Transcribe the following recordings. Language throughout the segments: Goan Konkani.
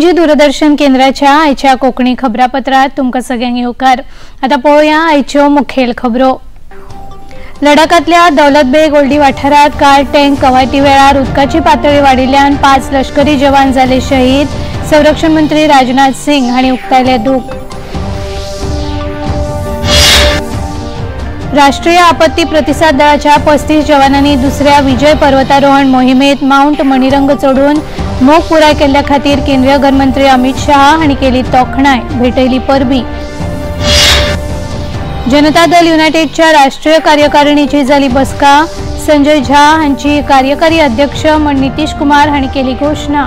पणजी दूरदर्शन केंद्राच्या आयच्या कोंकणी खबरापत्रात तुमकां सगळ्यांक येवकार। आतां पळोवया आयच्यो मुखेल खबरो। लडाखांतल्या दौलत बेग ओल्डी वाठारांत काल टँक कवायती वेळार उदकाची पातळी वाडिल्ल्यान 5 लष्करी जवान जाले शहीद। संरक्षण मंत्री राजनाथ सिंग हांणी उक्तायले दूख। राष्ट्रीय आपत्ती प्रतिसाद दळाच्या 35 जवानांनी दुसऱ्या विजय पर्वतारोहण मोहिमेत माउंट मणिरंग चढून मोग पुराय केल्ल्या खातीर केंद्रीय गृहमंत्री अमित शाह हांणी केली तोखणाय, भेटयली परबी। जनता दल युनायटेडच्या राष्ट्रीय कार्यकारिणीची जाली बसका, संजय झा हांची कार्यकारी अध्यक्ष म्हण नितीश कुमार हांणी केली घोषणा।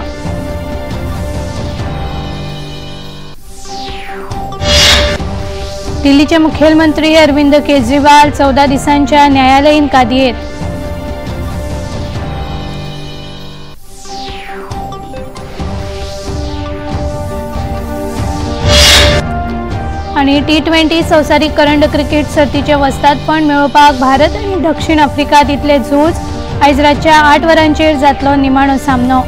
दिल्लीचे मुख्यमंत्री अरविंद केजरीवाल 14 दिसांच्या न्यायालयीन कादयेत। आणि T20 संवसारीक करंड क्रिकेट सर्तीचे वस्तादपण मेळोवपाक भारत आनी दक्षिण आफ्रिका दितले झूज। आयज रातच्या 8 वरांचेर जातलो निमाणो सामनो।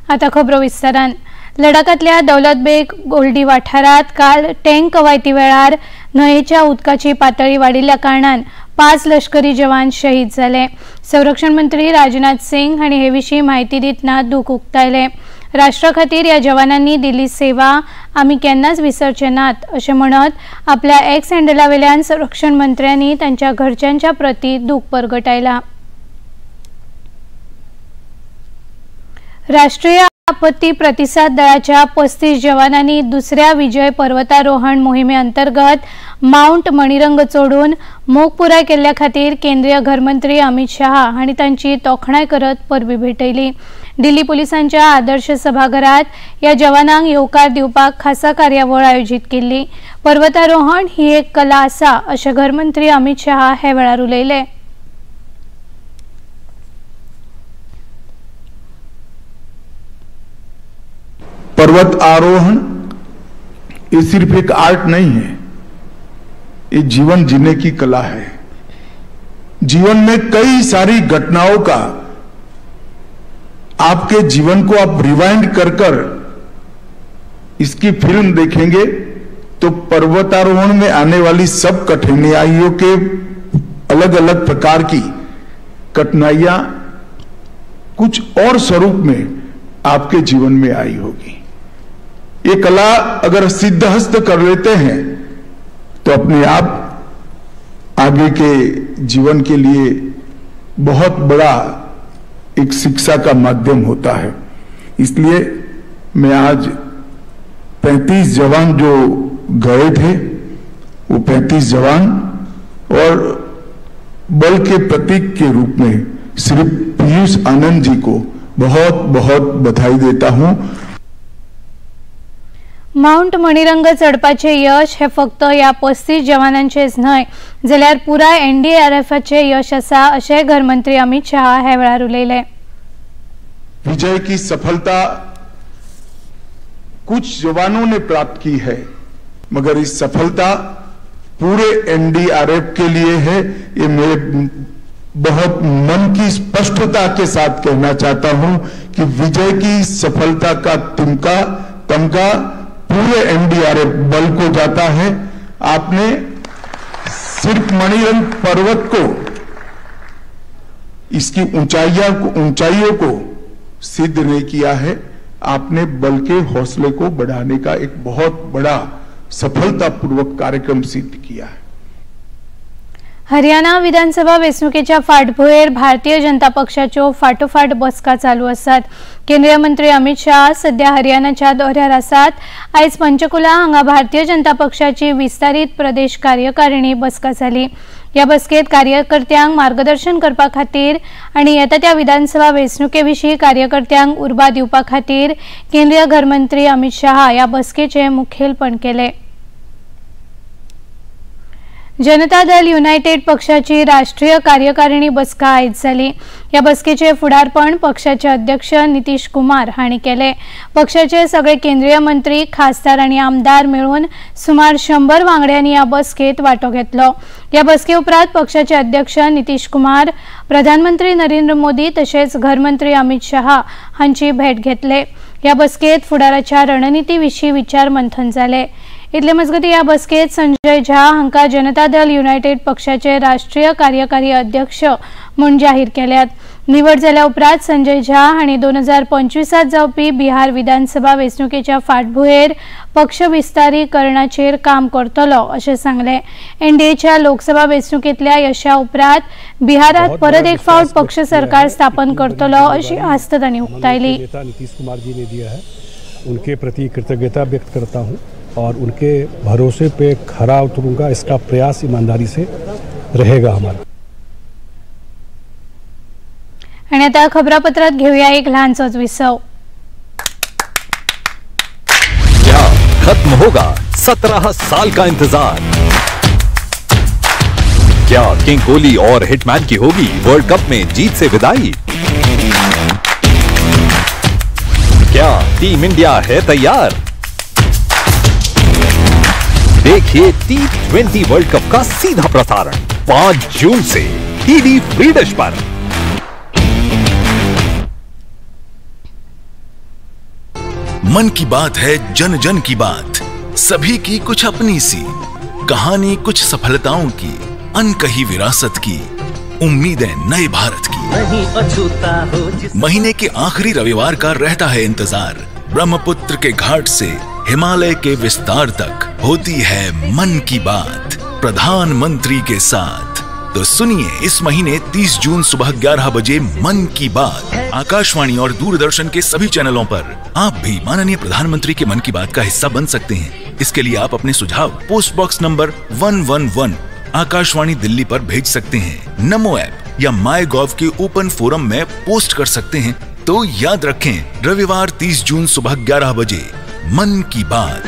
आतां खबरो विस्तारान। लडाखांतल्या दौलत बेग गोल्डी वाठारांत काल टँक कवायती वेळार न्हंयेच्या उदकाची पातळी वाडिल्ल्या कारणान 5 लष्करी जवान शहीद जाले। संरक्षण मंत्री राजनाथ सिंग हांणी हे विशीं म्हायती दितना दूख उक्तायले। राष्ट्रा खातीर ह्या जवानांनी दिल्ली सेवा आमी केन्नाच विसरचे नात अशें म्हणत आपल्या एक्स हँडला वेल्यान संरक्षण मंत्र्यांनी तांच्या घरच्यांच्या प्रती दूख परगटायला। राष्ट्रीय आपत्ती प्रतिसाद दळाच्या 35 जवानांनी दुसऱ्या विजय पर्वतारोहण मोहिमे अंतर्गत माउंट मणिरंग चढून मोग पुराय केल्ल्या खातीर केंद्रीय घरमंत्री अमित शहा हांणी तांची तोखणाय करत परबी भेटयली। दिल्ली पोलिसांच्या आदर्श सभाघरात ह्या जवानांक येवकार दिवपाक खासा कार्यावळ आयोजीत केल्ली। पर्वतारोहण ही एक कला आसा अशें घरमंत्री अमित शहा हे वेळार उलयले। पर्वत आरोहण ये सिर्फ एक आर्ट नहीं है, ये जीवन जीने की कला है। जीवन में कई सारी घटनाओं का आपके जीवन को आप रिवाइंड कर कर इसकी फिल्म देखेंगे तो पर्वतारोहण में आने वाली सब कठिनाइयों के अलग अलग प्रकार की कठिनाइयां कुछ और स्वरूप में आपके जीवन में आई होगी। ये कला अगर सिद्धहस्त कर लेते हैं तो अपने आप आगे के जीवन के लिए बहुत बड़ा एक शिक्षा का माध्यम होता है। इसलिए मैं आज 35 जवान जो गए थे वो 35 जवान और बल के प्रतीक के रूप में श्री पीयूष आनंद जी को बहुत बहुत बधाई देता हूं। माउंट मणिरंग चढपाचें यश हे फक्त ह्या 35 जवानांचेच न्हय जाल्यार पुराय एनडीआरएफाचें यश आसा अशें घरमंत्री अमित शहा हे वेळार उलयले। विजय की सफलता कुछ जवानों ने प्राप्त की है, मगर इस सफलता पूरे एनडीआरएफ के लिए है। ये मेरे बहुत मन की स्पष्टता के साथ कहना चाहता हूं कि विजय की सफलता का तमगा पूरे एनडीआरएफ बल को जाता है। आपने सिर्फ मणिरंग पर्वत को, इसकी ऊंचाइयों को सिद्ध नहीं किया है, आपने बल के हौसले को बढ़ाने का एक बहुत बड़ा सफलतापूर्वक कार्यक्रम सिद्ध किया है। हरियाणा विधानसभा वेंचणुकेच्या फाटभुंयेर भारतीय जनता पक्षाच्यो फाटोफाट बसका चालू आसात। केंद्रीय मंत्री अमित शाह सध्या हरियाणाच्या दौऱ्यार आसात। आयज पंचकुला हांगा भारतीय जनता पक्षाची विस्तारीत प्रदेश कार्यकारिणी बसका जाली। ह्या बसकेत कार्यकर्त्यांक मार्गदर्शन करपा खातीर आनी येता त्या विधानसभा वेंचणुके विशीं कार्यकर्त्यांक उर्बा दिवपा खातीर केंद्रीय घरमंत्री अमित शाह ह्या बसकेचें मुखेलपण केलें। जनता दल युनायटेड पक्षाची राष्ट्रीय कार्यकारिणी बसका आयज जाली. ह्या बसकेचे फुडारपण पक्षाचे अध्यक्ष नितीश कुमार हांणी केले. पक्षाचे सगळे केंद्रीय मंत्री, खासदार आनी आमदार मेळून सुमार 100 वांगड्यांनी ह्या बसकेत वांटो घेतलो. ह्या बसके उपरांत पक्षाचे अध्यक्ष नितीश कुमार, प्रधानमंत्री नरेंद्र मोदी तशेंच घरमंत्री अमित शहा हांची भेट घेतले. ह्या बसकेत फुडाराच्या रणनिती विशीं विचार मंथन जाले. इतले मजगती ह्या बसकेत संजय झा हांकां जनता दल युनायटेड पक्षाचे राष्ट्रीय कार्यकारी अध्यक्ष म्हूण जाहीर केल्यात. निवड जाल्या उपरांत संजय झा हांणी 2025 जावपी बिहार विधानसभा वेंचणुकेच्या फाटभुंयेर पक्ष विस्तारीकरणाचेर काम करतलो अशें सांगलें. एनडीएच्या लोकसभा वेंचणुकेंतल्या यशा उपरांत बिहारात परत एक फावट पक्ष सरकार स्थापन करतलो अशी आस्त तांणी उक्तायली. नीतीश कुमार जी ने दिया है, उनके प्रति कृतज्ञता व्यक्त करता हूँ और उनके भरोसे पे खरा उतरूंगा, इसका प्रयास ईमानदारी से रहेगा हमारा. आणि आता खबरापत्रात घेऊया एक लहानसोच विसव. क्या खत्म होगा 17 साल का इंतजार? क्या किंग कोहली और हिटमैन की होगी वर्ल्ड कप में जीत से विदाई? क्या टीम इंडिया है तैयार? देखिए T20 world cup का सीधा प्रसारण 5 जून से टीवी फ्री डिश पर. मन की बात है जन जन की बात, सभी की कुछ अपनी सी कहानी, कुछ सफलताओं की, अनकही विरासत की, उम्मीदें नए भारत की. महीने के आखिरी रविवार का रहता है इंतजार. ब्रह्मपुत्र के घाट से हिमालय के विस्तार तक होती है मन की बात प्रधानमंत्री के साथ. तो सुनिए इस महीने 30 जून सुबह 11 बजे मन की बात आकाशवाणी और दूरदर्शन के सभी चैनलों पर. आप भी माननीय प्रधानमंत्री के मन की बात का हिस्सा बन सकते हैं. इसके लिए आप अपने सुझाव post box number 111 Akashvani Delhi पर भेज सकते हैं। नमो ऐप या माई गॉव के ओपन फोरम में पोस्ट कर सकते हैं। तो याद रखें, रविवार 30 जून सुबह 11 बजे मन की बात।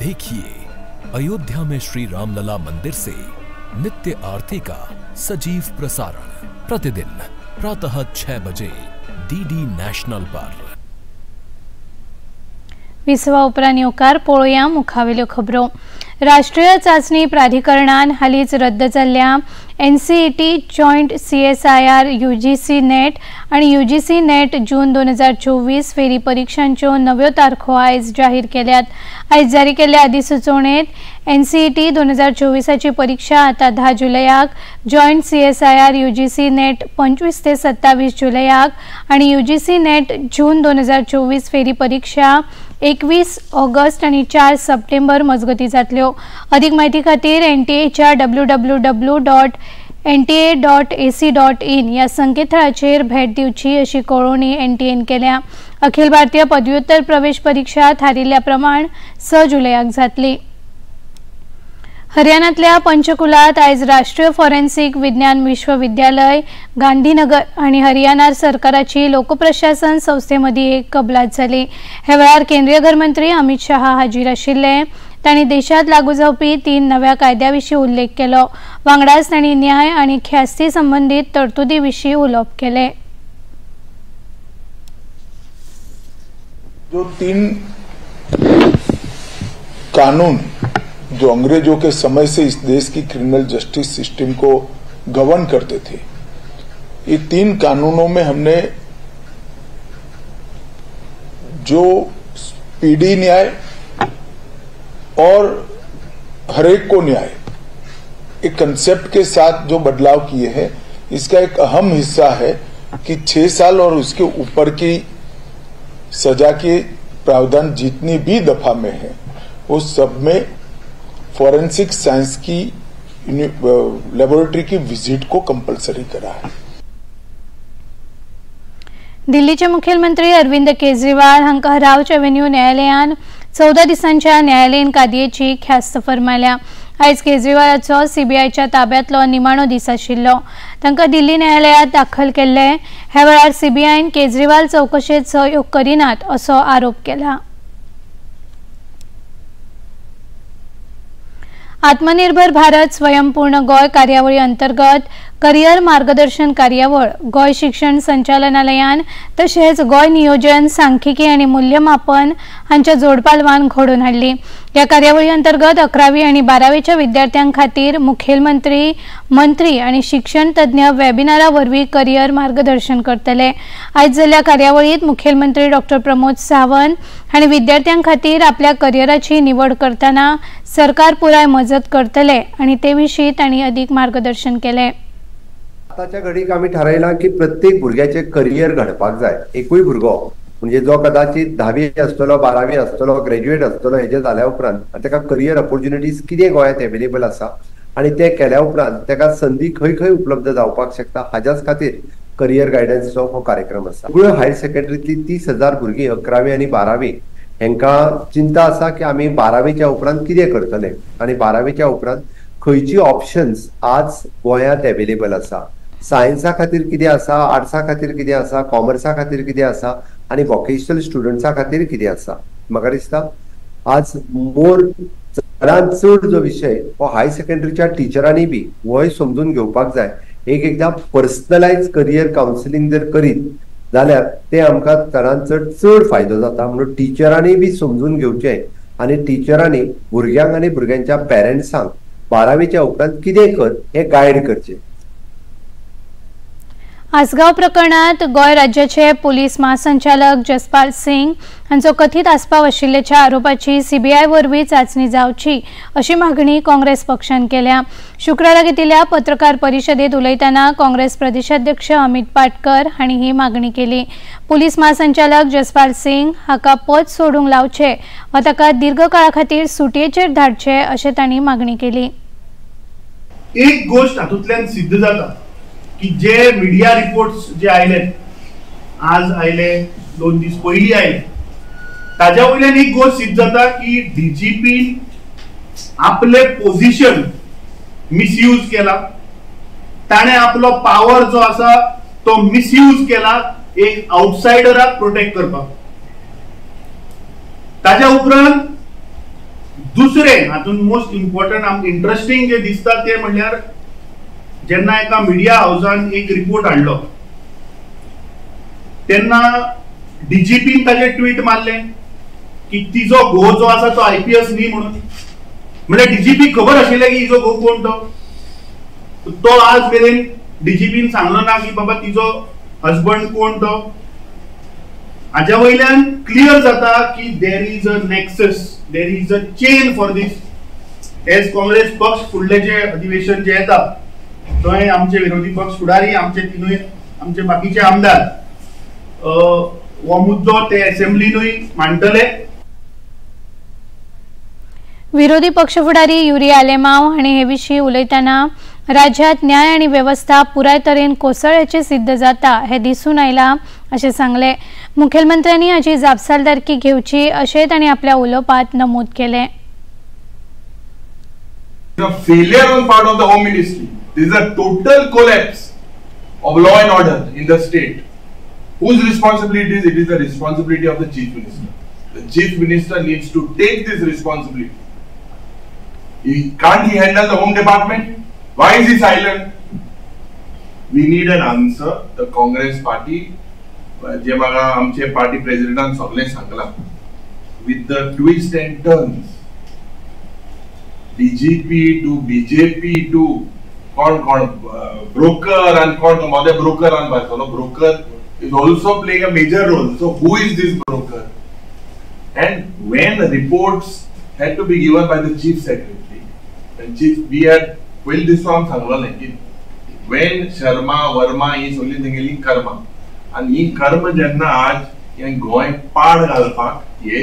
देखिए अयोध्या में श्री रामलला मंदिर से नित्य आरती का सजीव प्रसारण प्रतिदिन प्रातः 6 बजे डीडी नॅशनल पर। विसवा उपरांत येवकार पळोवया मुखावेल्यो खबरो। राष्ट्रीय चाचणी प्राधिकरणान हालींच रद्द जाल्ल्या NCET joint CSIR UGC NET आनी यूजीसी नेट जून 2024 फेरी परिक्षांच्यो नव्यो तारखो आयज जाहीर केल्यात। आयज जारी केल्ल्या अधिसुचोवणेंत एनसीईटी 2024ची परीक्षा आतां 10 जुलयाक, जॉयंट सीएसआयआर यूजीसी नेट 25 ते 27 जुलयाक आनी यूजीसी नेट जून 2024 फेरी परीक्षा 21 ऑगस्ट आनी 4 सप्टेंबर मजगती जातल्यो। अधिक माहिती खातीर एनटीएच्या www.nta.ac.in ह्या संकेतथळाचेर भेट दिवची अशी कळोवणी एनटीएन केल्या। अखिल भारतीय पदव्युत्तर प्रवेश परीक्षा थारिल्ल्या प्रमाण 6 जुलयाक जातली। हरियाणातल्या पंचकुलात आयज राष्ट्रीय फॉरेन्सिक विज्ञान विश्वविद्यालय गांधीनगर आनी हरियाणा सरकाराची लोकप्रशासन संस्थेमदी एक कबलात जाली। हे वेळार केंद्रीय गृहमंत्री अमित शहा हाजीर आशिल्ले। तांणी देशात लागू जावपी 3 नव्या कायद्या विशीं उल्लेख केलो। वांगडाच तांणी न्याय आनी ख्यास्ती संबंदीत तरतुदी विशीं उलोवप केलें। जो 3 कानून जो अंग्रेजों के समय से इस देश की क्रिमिनल जस्टिस सिस्टम को गवर्न करते थे, ये 3 कानूनों में हमने जो स्पीडी न्याय और हरेक को न्याय एक कंसेप्ट के साथ जो बदलाव किए हैं, इसका एक अहम हिस्सा है कि 6 साल और उसके ऊपर की सजा के प्रावधान जितनी भी दफा में है उस सब में फॉरेंसिक साइंस की लेबोरेटरी की विजिट को कंपलसरी करा है। दिल्लीचे मुख्यमंत्री अरविंद केजरीवाल हांकां रावच एव्हेन्यू न्यायालयान 14 दिसांच्या न्यायालयीन कादयेची ख्यास्त फर्मायल्या। आयज केजरीवालाचो सीबीआयच्या ताब्यांतलो निमाणो दीस आशिल्लो। तांकां दिल्ली न्यायालयांत दाखल केल्ले। ह्या वेळार सीबीआयन केजरीवाल चवकशेंत सहयोग करिनात असो आरोप केला। आत्मनिर्भर भारत स्वयंपूर्ण गोंय कार्यावळी अंतर्गत करियर मार्गदर्शन कार्यावळ गोंय शिक्षण संचालनालयान तशेंच गोंय नियोजन सांख्यिकी आनी मूल्यमापन हांच्या जोडपालवान घडोवन हाडली। ह्या कार्यावळी अंतर्गत 11वी आनी 12वीच्या विद्यार्थ्यां खातीर मुखेलमंत्री, मंत्री आनी शिक्षण तज्ञ वेबिनारा वरवीं करियर मार्गदर्शन करतले। आयज जाल्ल्या कार्यावळींत मुखेलमंत्री डॉक्टर प्रमोद सावंत हांणी विद्यार्थ्यां खातीर आपल्या करियराची निवड करतना सरकार पुराय मजत करतले आनी ते विशीं तांणी अदीक मार्गदर्शन केलें। आताच्या घडीक आमी थारायलां की प्रत्येक भुरग्याचें करियर घडपाक जाय। एकूय भुरगो म्हणजे जो कदाचित 10वी आसतलो, 12वी आसतलो, ग्रेज्युएट आसतलो, हेजे जाल्या उपरांत ताका करियर ऑपॉर्च्युनिटीज कितें गोंयांत एवेलेबल आसा आनी ते केल्या उपरांत ताका संदी खंय खंय उपलब्ध जावपाक शकता हाज्याच खातीर करियर गायडन्सचो हो कार्यक्रम आसा। सगळ्यो हायर सेकंडरींतली 30,000 भुरगीं 11वी आनी 12वी हेंकां चिंता आसा की आमी 12वीच्या उपरांत कितें करतले आनी 12वीच्या उपरांत खंयची ऑप्शन्स आज गोंयांत एवेलेबल आसा, सायन्सा खातीर कितें आसा, आर्ट्सा खातीर कितें आसा, कॉमर्सा खातीर कितें आसा आनी वोकेशनल स्टुडंट्सा खातीर कितें आसा। म्हाका दिसता आज मोर चडांत चड जो विशय हो हायर सेकंडरीच्या टिचरांनी बी होय समजून घेवपाक जाय। एक एकदां पर्सनलायज करियर कावन्सिलींग जर करीत जाल्यार ते आमकां चडांत चड चड फायदो जाता। म्हणून टिचरांनी बी समजून घेवचें आनी टिचरांनी भुरग्यांक आनी भुरग्यांच्या पेरंट्सांक 12वीच्या उपरांत कितें कर हें गायड करचें। आसगांव प्रकरणात गोंय राज्याचे पुलीस महासंचालक जसपाल सिंग हांचो कथीत आस्पाव आशिल्ल्याच्या आरोपाची सीबीआय वरवीं चांचणी जावची अशी मागणी काँग्रेस पक्षान केल्या। शुक्रारा घेतिल्ल्या पत्रकार परिशदेत उलयतना काँग्रेस प्रदेशाध्यक्ष अमित पाटकर हांणी ही मागणी केली। पुलीस महासंचालक जसपाल सिंग हाका पद सोडूंक लावचे वा ताका दीर्घकाळा खातीर सुटयेचेर धाडचे अशें तांणी मागणी केली। एक गोष्ट हातूंतल्यान सिद्ध जाता की जे मीडिया रिपोर्ट्स जे आयले आज आयले, 2 दीस पयलीं आयले, ताज्या वयल्यान एक गोष्ट सिद्ध जाता की डीजीपी आपले पोझिशन मिसयूज केला, ताणें आपलो पावर जो आसा तो मिसयूज केला एक आउटसायडराक प्रोटेक्ट करपाक। ताज्या उपरांत दुसरें हातूंत मोस्ट इम्पॉर्टंट आमकां इंट्रस्टिंग जे दिसता ते म्हणल्यार जेन्ना एका मिडिया हावसान एक रिपोर्ट हाडलो तेन्ना डीजीपीन ताजे ट्वीट मारले की तिजो घोव जो आसा तो आयपीएस न्ही म्हणून। म्हणजे डीजीपी खबर आशिल्लें की हिजो घोव कोण तो, तो आज मेरेन डीजीपीन सांगलो ना की बाबा तिजो हजबंड कोण तो। हाज्या वयल्यान क्लियर जाता की there is a nexus, there is a chain for this. As Congress पक्ष फुडले जे अधिवेशन जे येता थंय आमचे विरोधी पक्ष फुडारी, आमचे तिनूय आमचे बाकीचे आमदार हो मुद्दो ते असेंब्लीनूय मांडटले। विरोधी पक्ष फुडारी युरी आलेमाव हांणी हे विशीं उलयतना राज्यात न्याय आनी वेवस्था पुराय तरेन कोसळ्याचें सिद्ध जाता हें दिसून आयलां अशें सांगलें। मुखेलमंत्र्यांनी हाची जापसालदारकी घेवची अशें तांणी आपल्या उलोवपांत नमूद केलें। Failure on part of the Home Ministry. This is a total collapse of law and order in the state. Whose responsibility is it? Is the responsibility of the Chief Minister. The Chief Minister needs to take this responsibility. Can't he handle the Home Department? Why is he silent? We need an answer. The Congress party, जे म्हाका आमचे पार्टी प्रेसिडेंटान सगळें सांगलां, with the twist and turns, DGP to BJP to कोण कोण ब्रोकर आनी कोण मोदे ब्रोकर आनी भायलो broker is also playing a major role. So who is this broker? And when reports had to be given by the chief secretary, and chief we had पयलीं दिसा आमी सांगलोलें की when Sharma Verma ही सगळीं तेंगेली कर्मा आनी ही कर्म जेन्ना आज हें गोंय पाड घालपाक हे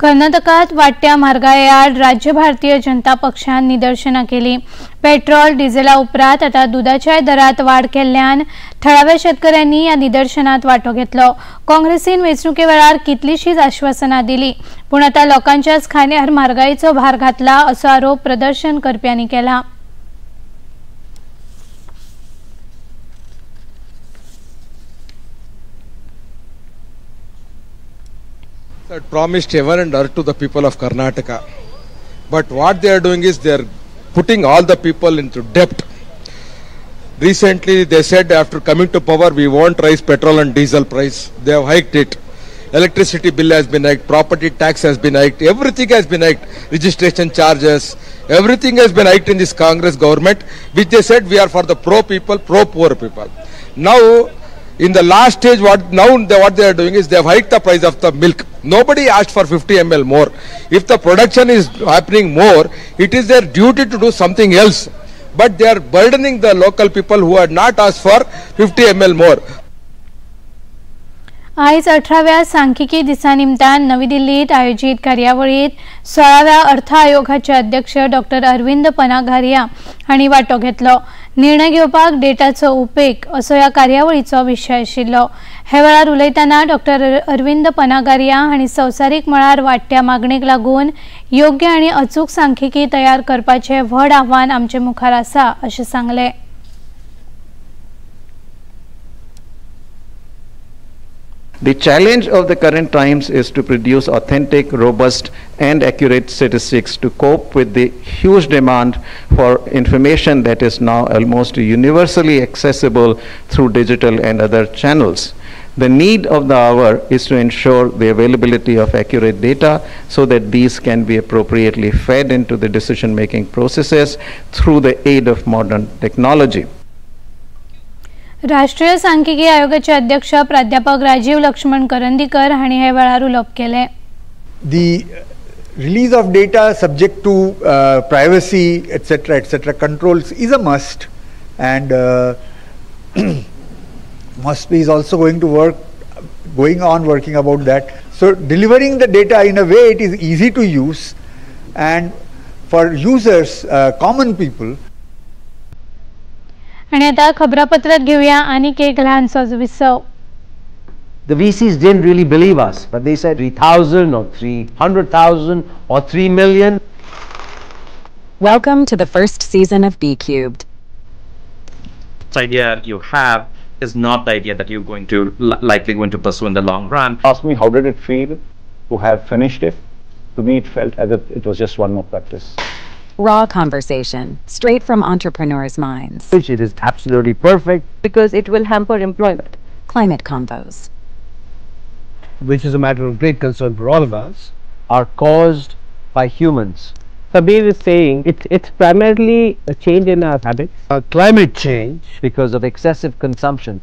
कर्नाटकात वाडट्या म्हारगाये आड राज्य भारतीय जनता पक्षान निदर्शनां केली. पेट्रोल डिझेला उपरांत आतां दुदाच्या दरात वाड केल्ल्यान थळाव्या शेतकऱ्यांनी ह्या निदर्शनात वांटो घेतलो. काँग्रेसीन वेंचणुके वेळार कितलीशीच आश्वासनां दिली, पूण आतां लोकांच्याच खांद्यार म्हारगायेचो भार घातला असो आरोप प्रदर्शन करप्यांनी केला. Had promised heaven and earth to the people of Karnataka, but what they are doing is they are putting all the people into debt. Recently they said after coming to power we won't raise petrol and diesel price. They have hiked it. Electricity bill has been hiked, property tax has been hiked, everything has been hiked, registration charges, everything has been hiked in this Congress government, which they said we are for the pro people, pro poor people. Now in the last stage, what they are doing is they have hiked the price of the milk. Nobody asked for 50 ml more. If the production is happening more, it is their duty to do something else. But they are burdening the local people who had not asked for 50 ml more. आयज 18व्या सांख्यिकी दिसा निमतान नवी दिल्लीत आयोजित कार्यावळीत 16व्या अर्थ आयोगाचे अध्यक्ष डॉक्टर अरविंद पनाघारिया हांणी वांटो घेतलो. निर्णय घेवपाक डेटाचो उपेग असो ह्या कार्यावळीचो विशय आशिल्लो. हे वेळार उलयतना डॉक्टर अरविंद पनाघारिया हांणी संवसारीक मळार वाडट्या मागणेक लागून योग्य आनी अचूक सांख्यिकी तयार करपाचें व्हड आव्हान आमचे मुखार आसा अशें सांगलें. The challenge of the current times is to produce authentic, robust and accurate statistics to cope with the huge demand for information that is now almost universally accessible through digital and other channels. The need of the hour is to ensure the availability of accurate data so that these can be appropriately fed into the decision-making processes through the aid of modern technology. राष्ट्रीय सांख्यिकी आयोगाचे अध्यक्ष प्राध्यापक राजीव लक्ष्मण करंदीकर हांणी हे वेळार उलोवप केलें. The release of data subject to privacy, etc., controls is a must, and MoSPI is also going on working about that. So delivering the data in a way it is easy to use, and for users, common people. आणि आता खबरापत्रात घेऊया आणखी एक लहानसो विसव. The VCs didn't really believe us, but they said 3,000 or 300,000 or 3 million. Welcome to the first season of B Cubed. The idea you have is not the idea that you're going to likely going to pursue in the long run. Ask me, how did it feel to have finished it? To me, it felt as if it was just one more practice. Raw conversation, straight from entrepreneurs' minds. Which it is absolutely perfect. Because it will hamper employment. Climate convos. Which is a matter of great concern for all of us. Are caused by humans. Sabir is saying it's primarily a change in our habits. Climate change. Because of excessive consumption.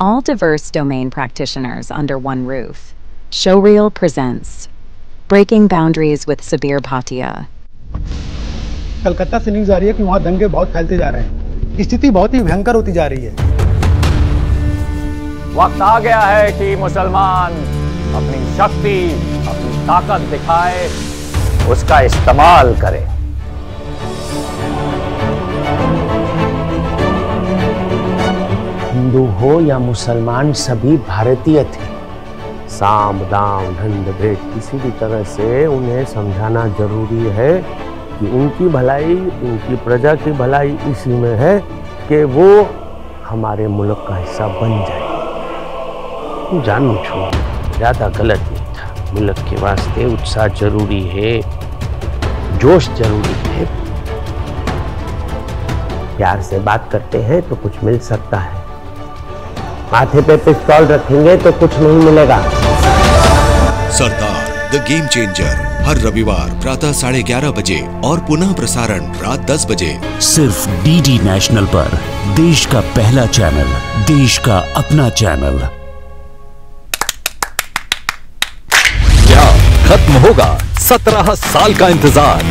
All diverse domain practitioners under one roof. Showreel presents Breaking Boundaries with Sabir Bhatia. Calcutta से न्यूज आ रही है कि वहाँ दंगे बहुत फैलते जा रहे हैं, स्थिति बहुत ही भयंकर होती जा रही है। वक्त आ गया है कि मुसलमान अपनी शक्ति, अपनी ताकत दिखाए, उसका इस्तेमाल करे। हिंदू हो या मुसलमान, सभी भारतीय थे। साम दाम दंड भेद किसी भी तरह से उन्हें समझाना जरूरी है कि उनकी भलाई, उनकी प्रजा की भलाई इसी में है कि वो हमारे मुल्क का हिस्सा बन जाए। जानू छो ज़्यादा गलत नहीं था। मुल्क के वास्ते उत्साह जरूरी है, जोश जरूरी है। प्यार से बात करते हैं तो कुछ मिल सकता है, माथे पे पिस्तौल रखेंगे तो कुछ नहीं मिलेगा। सरदार the game changer हर रविवार प्रातः 11:30 बजे और पुनः प्रसारण रात 10 बजे सिर्फ डीडी नेशनल पर। देश का पहला चैनल, देश का अपना चैनल। क्या खत्म होगा 17 साल का इंतजार?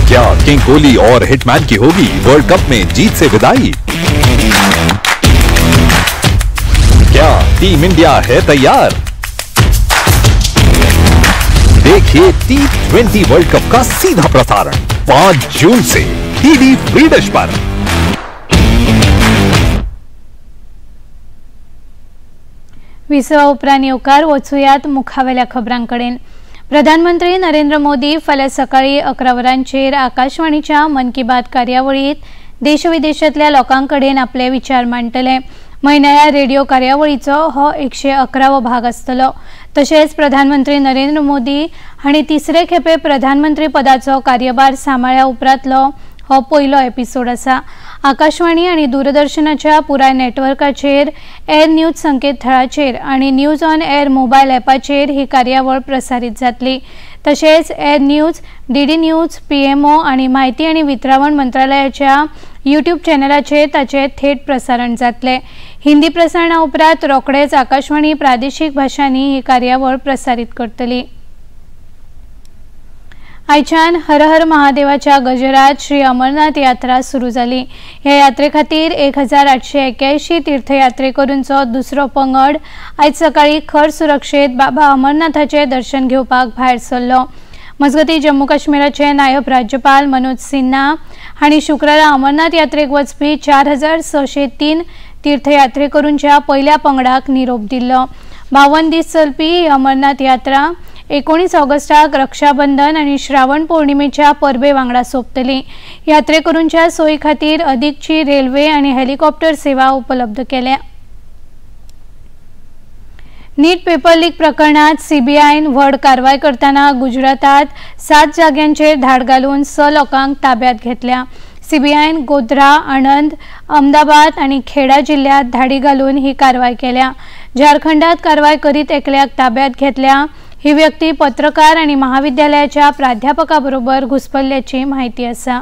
क्या किंग कोहली और हिटमैन की होगी वर्ल्ड कप में जीत से विदाई? क्या टीम इंडिया है तैयार? देखिए T20 world cup का सीधा प्रसारण 5 जून से डीडी फ्री डिश पर। विसवा उपरांत येवकार वचुयात मुखावेल्या खबरांकडेन। प्रधानमंत्री नरेंद्र मोदी फाल्यां सकाळी 11 वरांचेर आकाशवाणीच्या मन की बात कार्यावळीत देशविदेशांतल्या लोकांकडेन आपले विचार मांडटले। म्हयन्याळ्या रेडिओ कार्यावळीचो हो 111वो भाग आसतलो। तशेंच प्रधानमंत्री नरेंद्र मोदी हांणी तिसरे खेपे प्रधानमंत्री पदाचो कार्यभार सांबाळ्या उपरांतलो हो पयलो एपिसोड आसा। आकाशवाणी आनी दूरदर्शनाच्या पुराय नेटवर्काचेर, एअर न्यूज संकेतथळाचेर आनी न्यूज ऑन एअर मोबायल ॲपाचेर ही कार्यावळ प्रसारीत जातली। तशेंच air news, DD news, PMO आनी म्हायती आनी वितरावण मंत्रालयाच्या यूट्यूब चॅनलाचेर ताचें थेट प्रसारण जातलें। हिंदी प्रसारणा उपरांत रोखडेच आकाशवाणी प्रादेशीक भाशांनी ही कार्यावळ प्रसारीत करतली। आयच्यान हर हर महादेवाच्या गजरात श्री अमरनाथ यात्रा सुरू जाली। ह्या यात्रे खातीर 1881 तीर्थयात्रेकरूंचो दुसरो पंगड आयज सकाळी खर सुरक्षेत बाबा अमरनाथाचे दर्शन घेवपाक भायर सरलो। मजगतीं जम्मू काश्मीराचे नायब राज्यपाल मनोज सिन्हा हांणी शुक्रारा अमरनाथ यात्रेक वचपी 4603 तीर्थयात्रेकरूंच्या पयल्या पंगडाक निरोप दिल्लो। 52 दीस चलपी ही अमरनाथ यात्रा 19 ऑगस्टाक रक्षाबंधन आनी श्रावण पौर्णिमेच्या परबे वांगडा सोंपतली। यात्रेकरूंच्या सोयी खातीर अदीकची रेल्वे आनी हेलिकॉप्टर सेवा उपलब्ध केल्या। नीट पेपर लीक प्रकरणात सीबीआयन व्हड कारवाय करतना गुजरातात 7 जाग्यांचेर धाड घालून 6 लोकांक ताब्यात घेतल्या। सीबीआयन गोध्रा, आणंद, अहमदाबाद आनी खेडा जिल्ह्यात धाडी घालून ही कारवाय केल्या। झारखंडात कारवाय करीत एकल्याक ताब्यात घेतल्या। ही व्यक्ती पत्रकार आनी महाविद्यालयाच्या प्राध्यापकाबरोबर घुसपल्ल्याची म्हायती आसा।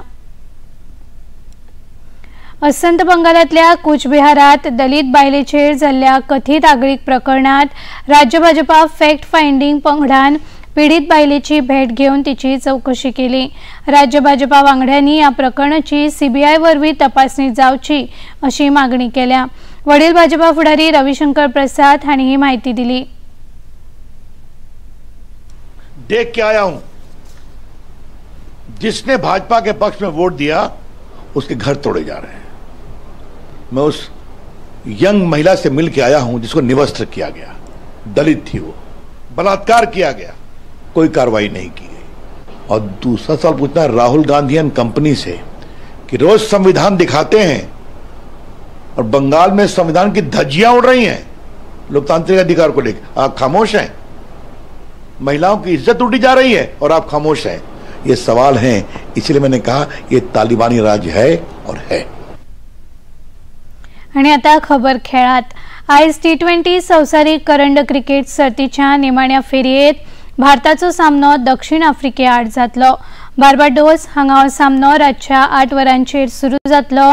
अस्तंत बंगालांतल्या कूचबिहारात दलित बायलेचेर जाल्ल्या कथीत आगळीक प्रकरणात राज्य भाजपा फॅक्ट फायंडींग पंगडान पीडित बायलेची भेट घेवन तिची चवकशी केली। राज्य भाजपा वांगड्यांनी ह्या प्रकरणाची सीबीआय वरवीं तपासणी जावची अशी मागणी केल्या। वडील भाजपा फुडारी रविशंकर प्रसाद हांणी ही म्हायती दिली। देख के आया हूं, जिसने भाजपा के पक्ष में वोट दिया उसके घर तोड़े जा रहे हैं। मैं उस यंग महिला से मिल के आया हूं जिसको निवस्त्र किया गया, दलित थी वो, बलात्कार किया गया, कोई कार्रवाई नहीं की गई। और दूसरा सवाल पूछना राहुल गांधी एंड कंपनी से कि रोज संविधान दिखाते हैं और बंगाल में संविधान की धज्जियां उड़ रही हैं लोकतांत्रिक अधिकार को लेकर, आप खामोश हैं। महिलाओं की इज्जत उड़ी जा रही है और आप खामोश हैं। ये सवाल हैं, इसलिए मैंने कहा ये तालिबानी राज है और है। आणि आता खबर खेळात। आयज T20 संवसारीक करंड क्रिकेट सर्तीच्या निमाण्या फेरयेत भारताचो सामनो दक्षिण आफ्रिके आड जातलो। बार्बाडोस हांगा हो सामनो रातच्या 8 वरांचेर सुरू जातलो।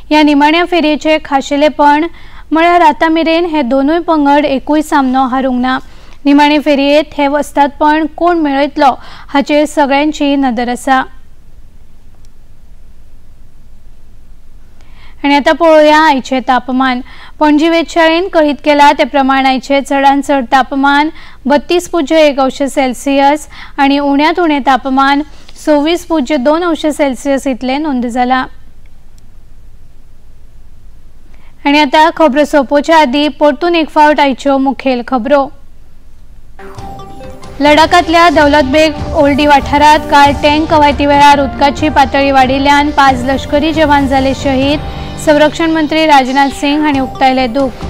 ह्या निमाण्या फेरयेचे खाशेलेपण म्हळ्यार आतां मेरेन हे दोनूय पंगड एकूय सामनो हारूंक ना। निमाणे फेरयेत हे वस्तादपण कोण मेळयतलो हाचेर सगळ्यांची नदर आसा। आनी आतां पळोवया आयचें तापमान। पणजी वेधशाळेन कळीत केला ते प्रमाण आयचें चडांत चड तापमान 32.1 अंश सेल्सियस आनी उण्यांत उणें तापमान 26.2 अंश सेल्सियस इतलें नोंद जालां। आनी आतां खबरो सोंपोवच्या आदीं परतून एक फावट आयच्यो मुखेल खबरो। लडाखांतल्या दौलतबेग ओल्डी वाठारांत काल टँक कवायती वेळार उदकाची पातळी वाडिल्ल्यान 5 लष्करी जवान जाले शहीद। संरक्षण मंत्री राजनाथ सिंग हांणी उक्तायले दुख।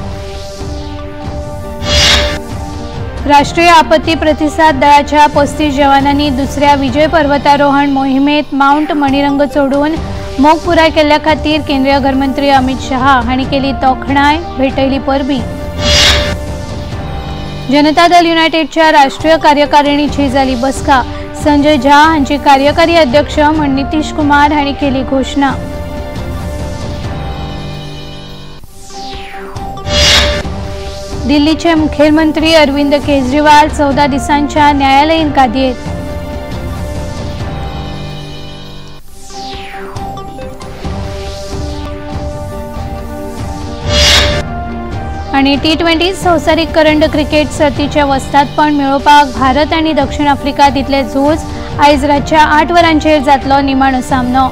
राष्ट्रीय आपत्ती प्रतिसाद दळाच्या 35 जवानांनी दुसऱ्या विजय पर्वतारोहण मोहिमेत माउंट मणिरंग चढून मोख पुराय केल्ल्या खातीर केंद्रीय घरमंत्री अमित शहा हांणी केली तोखणाय, भेटयली परबी। जनता दल युनायटेडच्या राष्ट्रीय कार्यकारिणीची जाली बसका। संजय झा हांची कार्यकारी अध्यक्ष म्हूण नितीश कुमार हांणी केली घोशणा। दिल्लीचे मुखेलमंत्री अरविंद केजरीवाल 14 दिसांच्या न्यायालयीन कादयेत। आनी T20 संवसारीक करंड क्रिकेट सर्तीचें वस्तादपण मेळोवपाक भारत आनी दक्षिण आफ्रिका दितले झूज. आयज रातच्या 8 वरांचेर जातलो निमाणो सामनो.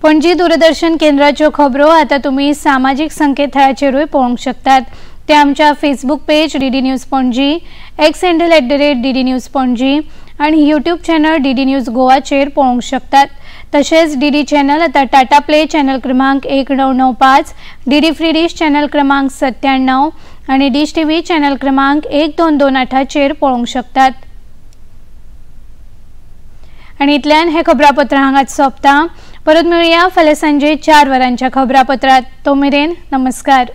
पणजी दूरदर्शन केंद्राच्यो खबरो आतां तुमी सामाजीक संकेतथळाचेरूय पळोवंक शकतात. ते आमच्या Facebook page DD news Panaji, X handle @DD news Panaji आनी यूट्यूब चॅनल DD news गोवाचेर पळोवंक शकतात. तशेंच डीडी चॅनल आतां टाटा प्ले चॅनल क्रमांक 1995, डीडी फ्री डिश चॅनल क्रमांक 97 आनी डिश टीव्ही चॅनल क्रमांक 1228चेर पळोवंक शकतात. आनी इतल्यान हें खबरापत्र हांगाच सोंपता. परत मेळुया फाल्यां सांजे 4 वरांच्या खबरापत्रात. तो मेरेन नमस्कार.